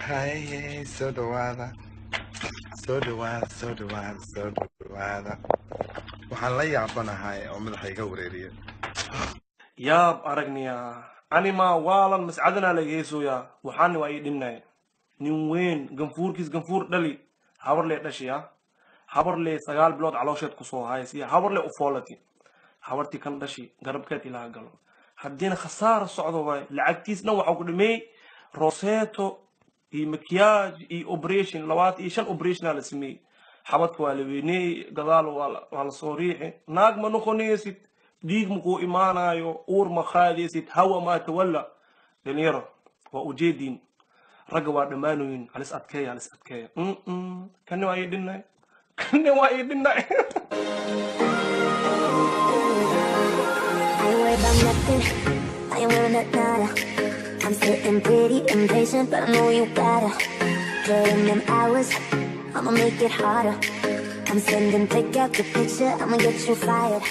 Haye, soo dhawaada, soo dhawaada, soo dhawaada, soo dhawaada. Waxaan la yaabanahay oo madaxa iga wareeriya. Yaab aragniya, anima waalan mascadana laga heesooyaa. Waxaana waa ii dhinay nin weyn, ganfuurkiis ganfuur dhali, habar lee dhashiya, habar lee 9 bilood caloosheed kusoo haysiya, habar lee ufoolati, habartii kan dhashi garabkeed ilaa galo. Haddiina khasaara socdo waay, lacagtiis dhan waxaa ku dhameeyey roseto iyo makiyaaj iyo operation. 25 operationa la sameeyey. Xabadka waa la weyneeyey, gadaal waa la soo riixi. Naag ma noqonaysid, dhiig makuu imaanayo, uur ma qaadaysid, hawa maa tawalla. Dhalinyaro waa ujeediin, ragga waa dhammaanoyin. Halis adkeeya, halis adkeeya. Kani waa ii dhinay, kani waa ii dhinay. I ain't worried about nothing. I ain't wearing a nada. I'm sitting pretty impatient, but I know you gotta put in them hours. I'ma make it harder. I'm sending pick after picture. I'ma get you fired.